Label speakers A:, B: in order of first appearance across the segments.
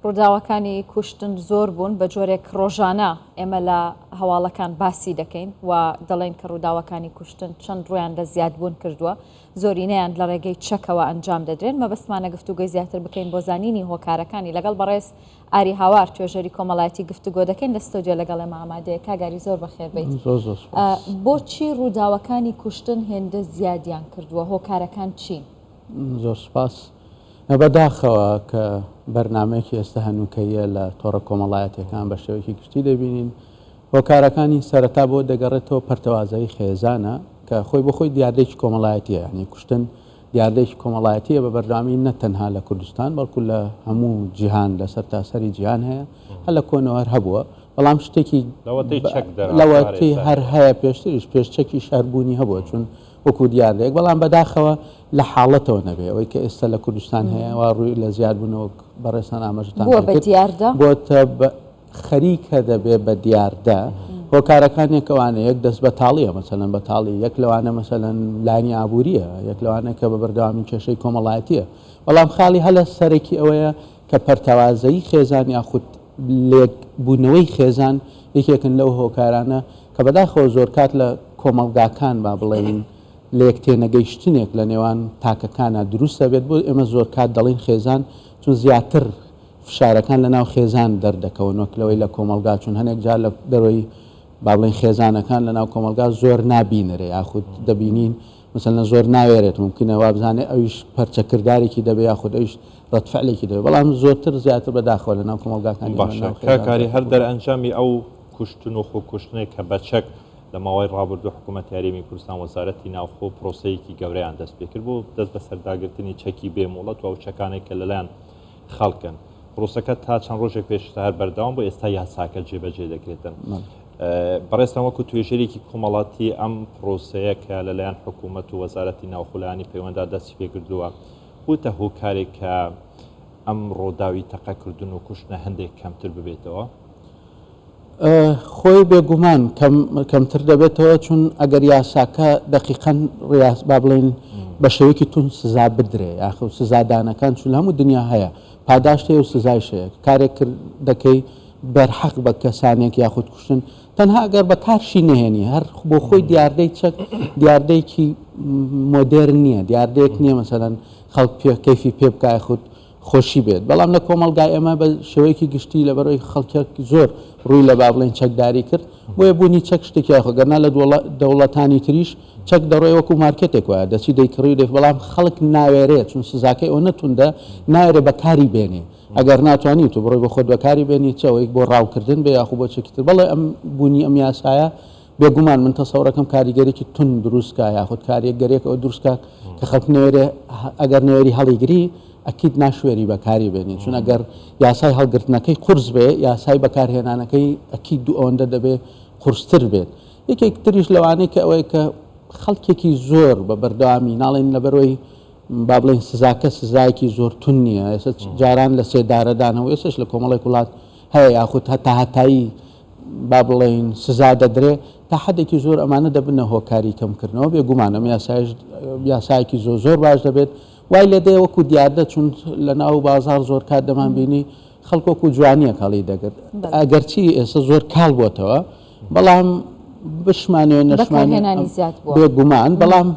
A: ڕووداوەکانی کوشتن زۆر بوون بە جۆرێک ڕۆژانە ئێمە لە هەواڵەکان باسی دەکەین و دەڵێن کە ڕووداوەکانی کوشتن چەند ڕویان لە زیادبوون کردووە زۆرینەیان لە ڕێگەی چەکەوە ئەنجام دەدرێن مەبەستمانە گفتوگۆی زیاتر بکەین بۆ زانینی هۆکارەکانی لەگەڵ بەڕێز ئاری هاوار توێژەری کۆمەڵایەتی گفتوگۆ دەکەین لە ستۆدیۆ لەگەڵ ئێمە ئامادەیە کاک ئاری زۆر بەخێر بیت
B: زۆر زۆر سوپاس.
A: بۆچی ڕووداوەکانی کوشتن هێندە زیادیان کردووە هۆکارەکان چین؟
B: زۆر سوپاس. بەداخەوە کە بەرنامەیەکی ئێستا هەنووکەییە لە تۆڕە کۆمەڵایەتیەکان بە شێوەیەکی گشتی دەبینین. هۆکارەکانی سەرەتا بۆ دەگەڕێتەوە پەرتەوازەیی خێزانە کە خۆی بۆ خۆی دیاردەیەکی کۆمەڵایەتیە یانی کوشتن دیاردەیەکی کۆمەڵایەتیە بە بەردەوامی نە تەنها لە کوردستان بەڵکو لە هەموو جیهان لە سەرتاسەری جیهان هەیە هەر لە کۆنەوە هەر هەبووە بەڵام شتێکی لەوەتەی هەر هەیە پێشتریش پێش چەکیش هەر بوونی هەبووە چون وەکو دیاردەیەک بەڵام بەداخەوە لە حاڵەتەوە نەبێ ئەوەی کە ئێستا لە کوردستان هەیە وا ڕووی لە زیادبوونەوە بەڕێزتان ئاماژەتان
A: بووە بە دیاردە
B: بۆتە خەریکە دەبێ بە دیاردە هۆکارەکان یەک ئەوانە یەک دەست بەتاڵیە مەسەلەن بەتاڵی یەک لەوانە مەسەلەن لانی ئابووریە یەک لەوانە کە بە بەردەوامی کێشەی کۆمەڵایەتیە بەڵام خاڵی هەلە سەرەکی ئەوەیە کە پەرتەوازەیی خێزان یاخود لێک بوونەوەی خێزان یەکێکن لەو هۆکارانە کە بەداخەوە زۆرکات لە کۆمەڵگاکان با بڵێین لێک تێنەگەیشتنێک لە نێوان تاکەکانا دروست دەبێت بۆ ئێمە زۆرکات دەڵێین خێزان چون زیاتر فشارەکان لە ناو خێزان دەردەکەون وەک لەوەی لە کۆمەڵگا چون هەنێک جار لە دەرەوەی با بڵێین خێزانەکان لە ناو کۆمەڵگا زۆر نابینرێ یاخود دەبینین مەسەلەن زۆر ناوێرێت ممکنە وابزانێ ئەویش پەرچەکردارێکی دەبێ یاخود ئەویش ڕەد فعلێکی دەبێ بەڵام زۆرتر زیاتر بەداخەوە لە ناو کۆمەڵگاکانی ئێمە
C: باشە
B: ناو
C: کاک
B: خێزان
C: ئاری هەر
B: زیاتر بوون.
C: دەرئەنجامی ئەو کوشتن و خۆکوشتنێک کە بە چەک لە ماوەی ڕابردوو حکوومەتی هەرێمی کوردستان وەزارەتی ناوخۆ پرۆسەیەکی گەورەیان دەست پێکرد بۆ دەست بەسەرداگرتنی چەکی بێ مۆڵەت و ئەو چەکانێک کە لەلایەن خەڵکن. پرۆسەکە تا چەند ڕۆژێک پێش ئێستا هەر بەردەوام بوو، ئێستا یاساکە جێبەجێ دەکرێتن. بەڕێزتان وەکو توێژەرێکی کۆمەڵاتی ئەم پرۆسەیە کە لەلایەن حکوومەت و وەزارەتی ناوخۆ لایەنی پەیوەندار دەستی پێکردووە، بووتە هۆکارێک کە ئەم ڕووداوی تەقەکردن و کوشتنە هەندێک کەمتر ببێتەوە؟
B: خۆی بێگومان کەمتر دەبێتەوە چون ئەگەر یاساکە دەقیقەن ڕیاس با بڵێین بە شێوەیەکی توند سزا بدرێ یاخود سزادانەکان چون لە هەموو دنیا هەیە پاداشت هەیە و سزایش هەیە کارێک کرد دەکەی بەرحەق بە کەسانێک یاخود کوشتن تەنها ئەگەر بە کارشی نەهێنی هەر بۆ خۆی دیاردەی چەک دیاردەیەکی مۆدێرن نییە دیاردەیەک نییە مەسەلەن خەڵک پێ کەیفی پێ بکا یاخود خۆشی بێت بەڵام لە کۆمەڵگای ئێمە بە شێوەیەکی گشتی لەبەرئەوەی خەڵکێک زۆر ڕووی لە با بڵێین چەکداری کرد بۆیە بوونی چەک شتێکی وای خۆ گەرنا لە دەوڵەتانی تریش چەک دەڕۆی وەکو مارکێتێک وایە دەچی دەیکڕی و دەی بەڵام خەڵک ناوێرێ چون سزاکەی ئەوەنە توندە ناوێرێ بەکاری بێنێ ئەگەر ناتوانی تۆ بڕۆی بۆ خۆت بەکاری بێنی چ ئەوەی بۆ ڕاوکردن بێ یاخو بۆ چەکی تر بەڵێ ئەم بوونی ئەم یاسایە بێگومان من تەسەورەکەم کاریگەریی توند دروست کا یاخود کاریگەریەک ئەوە دروست کا کە خەڵک نەوێرێ ئەگەر نەوێری هەڵیگری ئەکید ناشوێری بەکاری بێنی چون ئەگەر یاسای هەڵگرتنەکەی قورس بێ یاسای بەکارهێنانەکەی ئەکید دوو ئەوەندە دەبێ قورستر بێت یەکێک تریش لەوانەی کە ئەوەیە کە خەڵکێکی زۆر بە بەردەوامی ناڵێن لەبەرەوەی با بڵێن سزاکە سزایەکی زۆر تون نییە ئێستا جاران لە سێدارەدانەوە ئێستش لە کۆمەڵێک وڵات هەیە یاخود هەتا هەتایی با بڵێین سزا دەدرێ تا حەدێکی زۆر ئەمانە دەبنە هۆکاری کەمکردنەوە بێگومان ئەم یاسایش یاسایەکی زۆر زۆر باش دەبێت وای لێ دێ وەکو دیاردە چون لە ناو بازار زۆر کات دەمان بینی خەڵک وەکو جوانیەک هەڵی دەگرت ئەگەرچی ئێستا زۆر کاڵ بۆتەوە بەڵام بشمانەوێ
A: نەشمانێنانی زیاد بووە
B: بێگومان بەڵام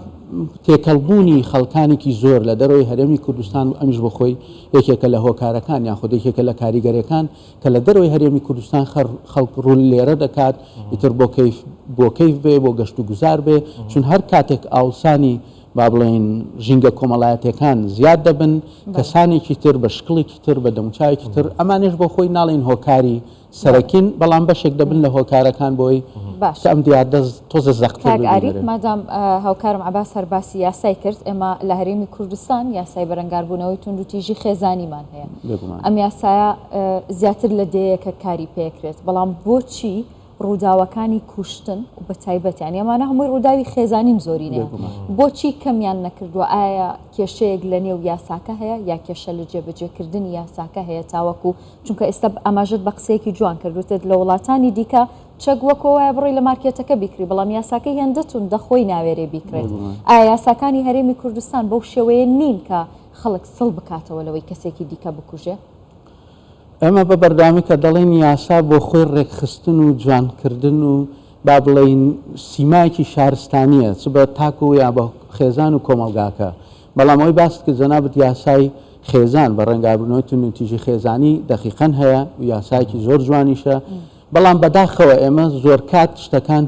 B: تێکەڵبوونی خەڵکانێکی زۆر لە دەرەوەی هەرێمی کوردستان و ئەمیش بۆ خۆی یەکێکە لە هۆکارەکان یاخود یەکێکە لە کاریگەرەکان کە لە دەرەوەی هەرێمی کوردستان خەڵک ڕوو لێرە دەکات ئیتر بۆ کەیف بۆ کەیف بێ بۆ گەشت و گوزار بێ چون هەر کاتێک ئاوسانی با بڵێین ژینگە کۆمەڵایەتیەکان زیاد دەبن کەسانێکی تر بە شکڵێکی تر بە دەموچاوێکی تر ئەمانەش بۆ خۆی ناڵێین هۆکاری سەرەکین بەڵام بەشێک دەبن لە هۆکارەکان بۆی
A: باشە
B: کە ئەم دیاردە تۆزە زەقتر
A: کاک ئاریک
B: ببینرێ.
A: مادام هاوکارم عەباس هەر باسی یاسای کرد ئێمە لە هەرێمی کوردستان یاسای بەرەنگاربوونەوەی توندوتیژی خێزانیمان هەیە
B: بێگومان.
A: ئەم یاسایە زیاتر لە دەیەکە کاری پێکرێت بەڵام بۆچی ڕووداوەکانی کوشتن و بە تایبەت یانی ئەمانە هەمووی ڕووداوی خێزانین زۆرینەیان
B: بێگومان.
A: بۆچی کەمیان نەکردووە ئایا کێشەیەک لە نێو یاساکە هەیە یا کێشە لە جێبەجێکردنی یاساکە هەیە تاوەکو چونکە ئێستا ئاماژەت بە قسەیەکی جوان کرد وتت لە وڵاتانی دیکە چەک وەکۆ وایە بڕۆی لە مارکێتەکە بیکری بەڵام یاساکەی هێندە توندە خۆی ناوێرێ بیکڕێت ئایا یاساکانی هەرێمی کوردستان بەو شێوەیە نین کە خەڵک سڵ بکاتەوە لەوەی کەسێکی دیکە بکوژێ؟
B: ئێمە بە بەردەوامی کە دەڵێین یاسا بۆ خۆی ڕێکخستن و جوانکردن و با بڵێین سیمایەکی شارستانییە چ بە تاک و یا بە خێزان و کۆمەڵگاکە، بەڵام ئەوەی باست کرد جەنابت یاسای خێزان بە ڕەنگابوونەوەی توندوتیژی خێزانی دەقیقەن هەیە و یاسایەکی زۆر جوانیشە، بەڵام بەداخەوە ئێمە زۆرکات شتەکان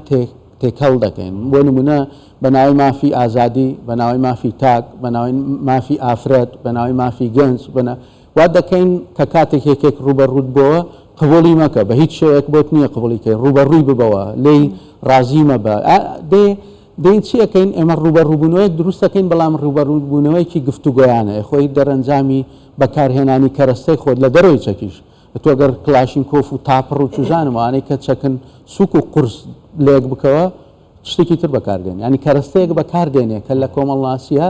B: تێکەڵ دەکەین بۆ نمونە بە ناوی مافی ئازادی، بە ناوی مافی تاک، بە ناوی مافی ئافرەت، بە ناوی مافی گەنج، بە وا دەکەین کە کاتێک یەکێک ڕووبەڕووت بۆوە قبوڵی مەکە بە هیچ شێوەیەک بۆت نییە قبوڵی کەی ڕووبەڕووی ببەوە لێی ڕازی مەبە دێ دێین چی ئەکەین ئێمە ڕووبەڕووبوونەوەیەک دروست دەکەین بەڵام ڕووبەڕووبوونەوەیەکی گفتوگۆیانە خۆی دەرەنجامی بەکارهێنانی کەرەستەی خۆت لە دەرەوەی چەکیش تۆ گەر کڵاشینکۆف و تاپڕ و چوزانم ئەوانەی کە چەکن سوک و قورس لێک بکەوە شتێکی تر بەکاردێن ینی کەرەستەیەک بەکاردێنێ کە لە کۆمەڵناسیە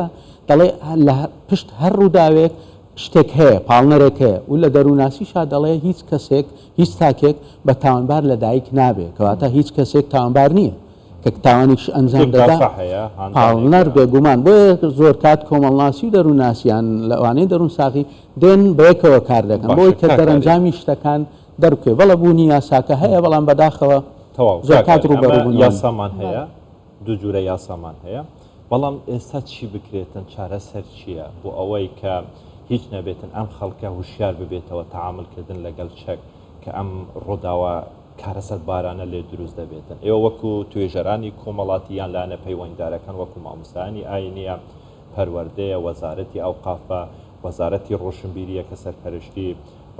B: دەڵێ لە پشت هەر ڕووداوێک شتێک هەیە پاڵنەرێک هەیە و لە دەرووناسیشا دەڵێ هیچ کەسێک هیچ تاکێک بە تاوانبار لەدایک نابێ کەواتە هیچ کەسێک تاوانبار نییە کە تاوانێکیش ئەنجام دەدا پاڵنەر بێگومان بۆیە زۆر کات کۆمەڵناسی و دەروونناسیان لەوانەیە دەروونساغی دێن بەیەکەوە کار دەکەن بۆی کە دەرەنجامی شتەکان دەربکەوێت بەڵێ بوونی یاساکە هەیە بەڵام بەداخەوە زۆر کات ڕووبەڕووبوونەوە
C: یاسامان هەیە دوو جورە یاسامان هەیە بەڵام ئێستا چی بکرێتن چارەسەر چییە بۆ ئەوەی کە هیچ نەبێتن ئەم خەڵکە هوشیار ببێتەوە تەعامل کردن لەگەڵ چەک کە ئەم ڕووداوە کارەساتبارانە لێ دروست دەبێتن ئێوە وەکو توێژەرانی کۆمەڵاتی یان لایەنە پەیوەندیدارەکان وەکو مامۆستایانی ئاینیە پەروەردەیە وەزارەتی ئەوقافە وەزارەتی ڕۆشنبیریە کە سەرپەرشتی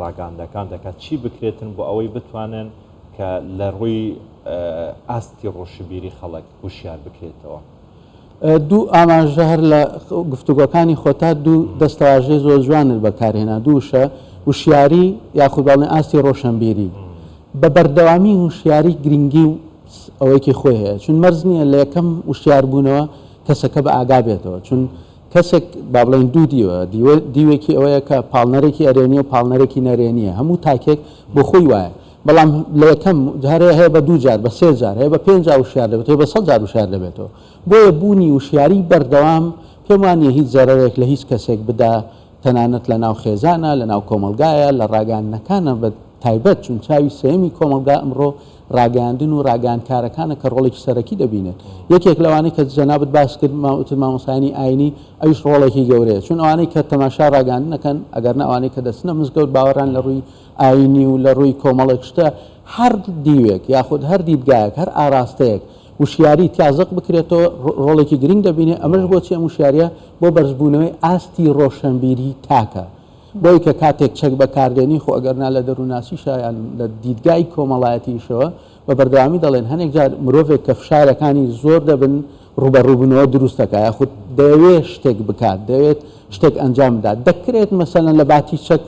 C: ڕاگەاندەکان دەکات چی بکرێتن بۆ ئەوەی بتوانن کە لە ڕووی ئاستی ڕۆشنبیری خەڵک هوشیار بکرێتەوە؟
B: دوو ئاماژە هەر لە گفتوگۆکانی خۆتا دوو دەستەواژەی زۆر جوانت بەکارهێنا دوو وشە وشیاری یاخود باڵێن ئاستی ڕۆشنبیری بە بەردەوامی هوشیاری گرنگی و ئەوەیەکی خۆی هەیە چون مەرج نییە لە یەکەم وشیار بوونەوە کەسەکە بە ئاگا بێتەوە چون کەسێک با بڵێین دوو دیوە دیوە دیوێکی ئەوەیە کە پاڵنەرێکی ئەرێنیە و پاڵنەرێکی نەرێنیە هەموو تاکێک بۆ خۆی وایە بەڵام لە یەکەم جارێ هەیە بە دوو جار بە سێ جار هەیە بە پێنج جار وشیار دەبێت هەیە بە سەد جار وشیار دەبێتەوە بۆیە بوونی وشیاری بەردەوام پێم وانیە هیچ زەرەرێک لە هیچ کەسێک بدا تەنانەت لە ناو خێزانە لە ناو کۆمەڵگایە لە ڕاگەیاندنەکانە بە تایبەت چون چاوی سێیەمی کۆمەڵگا ئەمڕۆ ڕاگەیاندن و ڕاگەیاندکارەکانە کە ڕۆڵێکی سەرەکی دەبینێت یەکێک لەوانەی کە جەنابت باس کرد وتت مامۆستایانی ئاینی ئەویش ڕۆڵێکی گەورەیە چون ئەوانەی کە تەماشا ڕاگەیاندن ئەکەن ئەگەر نا ئەوانەی کە دەچنە مزگەوت باوەڕیان لە ڕووی ئاینی و لە ڕووی کۆمەڵێک شتە هەر دیوێک یاخود هەر دیدگایەک هەر ئاراستەیەک وشیاری تیا زەق بکرێتەوە ڕۆڵێکی گرنگ دەبینێ ئەمەش بۆچی ئەم وشیاریە بۆ بەرزبوونەوەی ئاستی ڕۆشەنبیری تاکە بۆی کە کاتێک چەک بەکاردێنی خۆ ئەگەرنا لە دەروونناسیشا یان لە دیدگای کۆمەڵایەتیشەوە بە بەردەوامی دەڵێن هەنێک جار مرۆڤێک کە فشارەکانی زۆر دەبن ڕووبەڕووبوونەوە دروست دەکات یاخود دەیەوێت شتێک بکات دەیەوێت شتێک ئەنجام بدات دەکرێت مەسەلەن لە باتی چەک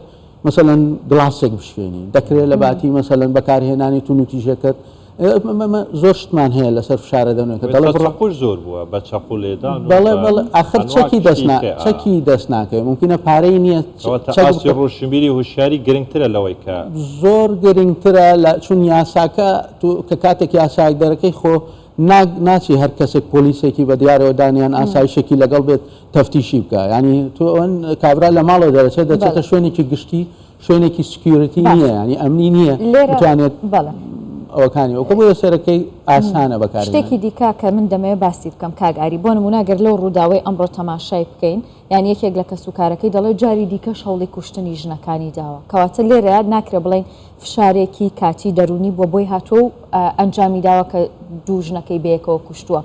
B: مەسەلەن گڵاسێک بشکێنی دەکرێت لە باتی مەسەلەن بەکارهێنانی توندوتیژەکەت زۆر شتمان هەیە لەسەر فشارە دەنوێکە
C: دەڵێ بڕۆ چەقوش زۆر بووە بە چەقو لێدان
B: و بەڵێ بەڵێ ئاخر چەکی دەست نا چەکی دەست ناکەوێ مومکینە پارەی نییە
C: کەواتە ئاستی ڕۆشنبیری هوشیاری گرنگترە لەوەی کە
B: زۆر گرنگترە لە چون یاساکە کە کاتێک یاسایەک دەرەکەی خۆ ناچی هەر کەسێک پۆلیسێکی بە دیارەوە دانیان ئاسایشێکی لەگەڵ بێت تەفتیشی بکە ینی تۆ ئەوەن کابرا لە ماڵەوە دەرەچێت دەچێتە شوێنێکی گشتی شوێنێکی security نییە ینی ئەمنی نییە بتوانێت ئەوەکانی وەکە بۆیە سەرەکەی ئاسانە بەکار
A: شتێکی دیکە کە من دەمەوێت باسی بکەم کاک ئاری بۆ نمونە گەر لەو ڕووداوەی ئەمڕۆ تەماشای بکەین یان یەکێک لە کەسوکارەکەی دەڵێت جاری دیکەش هەوڵی کوشتنی ژنەکانی داوە کەواتە لێرە ناکرێ بڵێین فشارێکی کاتی دەروونی بووە بۆی هاتووە و ئەنجامی داوە کە دوو ژنەکەی بەیەکەوە کوشتووە.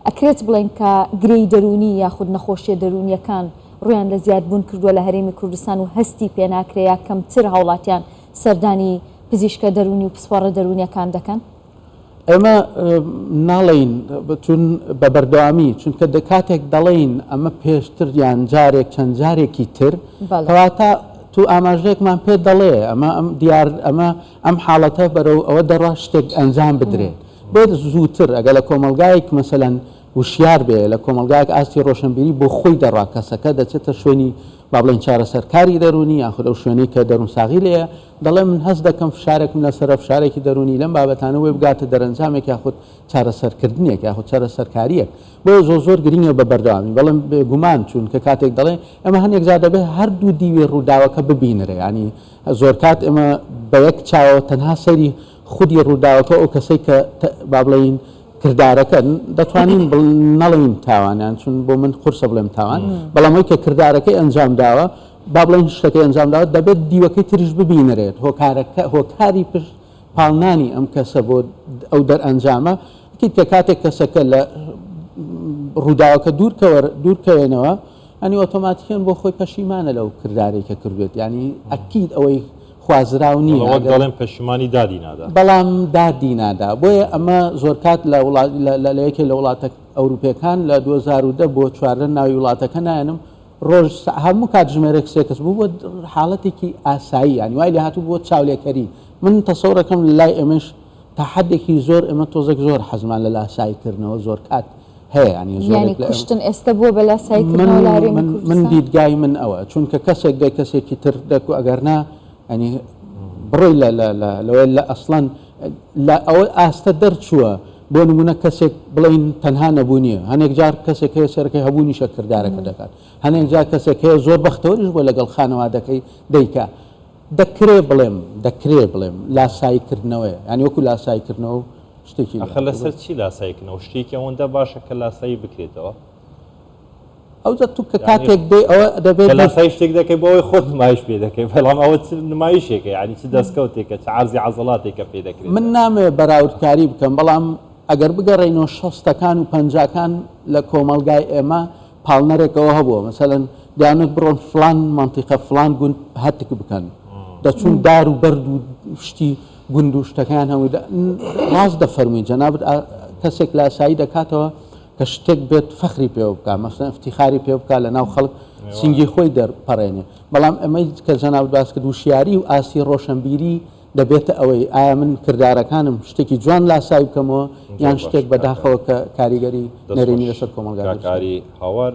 A: ئەکرێت بڵێین کە گرێی دەروونی یاخود نەخۆشیە دەروونیەکان ڕوویان لە زیادبوون کردووە لە هەرێمی کوردستان و هەستی پێناکرێ یا کەمتر هاوڵاتیان سەردانی پزیشکە دەروونی و پسپۆڕە دەروونیەکان دەکەن؟
B: ئێمە ناڵێین چون بە بەردەوامی چونکە کاتێک دەڵێین ئەمە پێشتر یان جارێک چەند جارێکی تر کەواتە تو ئاماژەیەکمان پێ دەڵێ ئەمە ئەم دیار ئەمە ئەم حاڵەتە بەرەو ئەوە دەڕا شتێک ئەنجام بدرێت بۆ زووتر ئەگە لە کۆمەڵگایەک مەسەلەن. وشیار بێ لە کۆمەڵگایەک ئاستی ڕۆشنبیری بۆ خۆی دەڕوا کەسەکە دەچێتە شوێنی با بڵێین چارەسەرکاری دەروونی یاخود ئەو شوێنەی کە دەروونساغی لێیە دەڵێ من هەست دەکەم فشارێکم لەسەرە فشارێکی دەروونی لەم بابەتانە وەی بگاتە دەرەنجامێک یاخود چارەسەرکردنێک یاخود چارەسەرکارییەک بۆیە زۆر زۆر گرینگە بە بەردەوامی بەڵێ بێگومان چوونکە کاتێک دەڵێ ئێمە هەنێک جار دەبێت هەردوو دیوی ڕووداوەکە ببینرێ یانی زۆرکات ئێمە بە یەک چاوەوە تەنها سەیری خودی ڕووداوەکە ئەو کەسەی کە با بڵێین کردارەکە دەتوانین نەڵێین تاوان یان چون بۆ من قورسە بڵێم تاوان بەڵام ئەوی کە کردارەکەی ئەنجام داوە با بڵێین شتەکەی ئەنجام داوە دەبێت دیوەکەی تریش ببینرێت هۆکارەکە هۆکاری پشت پاڵنانی ئەم کەسە بۆ ئەو دەرئەنجامە ئەکید کە کاتێک کەسەکە لە ڕووداوەکە دوورکەوە دوورکەوێنەوە ئەنی ئۆتۆماتیکەن بۆ خۆی پەشیمانە لەو کردارێک کە کردوێت ینی ئەکید ئەوەی خوازراو نییە
C: وەک دەڵێن پەشیمانی دادی نادا.
B: بەڵام دادی نادا بۆیە ئەمە زۆرکات لە وڵات لە یەکێ لە وڵاتە ئەوروپیەکان لە 2010 بۆ 14 ناوی وڵاتەکە نایەنم ڕۆژ هەموو کاتژمێرێک سێکس بوو بۆ حاڵەتێکی ئاسایی یانی وای لێ هاتوو بۆ چاولێکەری من تەسەورەکەم لە لای ئێمەش تا حدێکی زۆر ئێمە تۆزێک زۆر حەزمان لە لاسایی کردنەوە زۆر کات هەیە ینی
A: یانی
B: زۆرێک لە
A: کوشتن ئێستا بووە بە لاسایی کردنەوە لە هەرێمی
B: من من
A: کوردستان؟
B: دیدگای من ئەوە چونکە کەسێک دێ کەسێکی تر دەکو ئەگەر نا ینی بڕۆی لە لە لە لەوەی لە ئەسڵەن لە ئەوە ئاستە دەرچووە بۆ نمونە کەسێک بڵین تەنها نەبوونیە هەنێک جار کەسێک هەیە سەرەکەی هەبوونیشە کردارەکە دەکات هەنێک جار کەسێک هەیە زۆر بەختەوەریش بۆ لەگەڵ خانەوادەکەی دەیکا دەکرێ بڵێم دەکرێ بڵێم لاسایی کردنەوەیە یانی وەکو لاسایی کردنەوە و شتێکی لێ
C: ئەخە
B: هاتوو
C: لەسەر چی لاسایی کردنەوە شتێکی ئەوەندە باشە کە لاسایی بکرێتەوە
B: ئەوجا تو کە
C: یانی
B: کاتێک دێ ئەوە دەبێت
C: کە
B: بیر
C: لاسایی شتێک دەکەی بۆ ئەوەی خۆت نمایش پێ دەکەی بەڵام ئەوە چ نمایشێکە یانی چ دەستکەوتێکە چ عەرزی عەزەڵاتێکە پێ
B: من
C: دەکرێتەوە.
B: نامەوێ بەراوردکاری بکەم بەڵام ئەگەر بگەڕێینەوە شەستەکان و پەنجاکان لە کۆمەڵگای ئێمە پاڵنەرێکەوە هەبووە مەسەلەن دەیانوت بڕۆن فڵان مەنتیقە فڵان گوند هەتک بکەن دەچوون دار و بەرد و شتی گوند و شتەکان هەمووی ڕاست دەفەرمووی جەنابت کەسێک لاسایی دەکاتەوە کە شتێک بێت فەخری پێوە بکا مەسەلەن ئفتیخاری پێ بکا لە ناو خەڵک سینگی خۆی دەرپەڕێنێ بەڵام ئەمەی کە جەنابت باس کرد وشیاری و ئاستی ڕۆشنبیری دەبێتە ئەوەی ئایا من کردارەکانم شتێکی جوان لاسایی بکەمەوە یان
C: زۆر
B: شتێک
C: باشە کاک ئاری.
B: بەداخەوە کە کاریگەری
C: دەست
B: نەرێنی
C: خۆش
B: لەسەر کۆمەڵگا
C: کاک
B: دروست بکات.
C: ئاری هاوار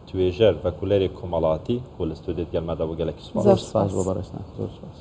C: توێژەر ڤەکولەرێ کومەڵاتی کو لە ستۆدیۆ گەلمادا بوو گەلەکی سوپاس.
A: زۆر
B: زۆر سپاس
A: سپاس.
B: بۆ بەڕێزتان زۆر سپاس.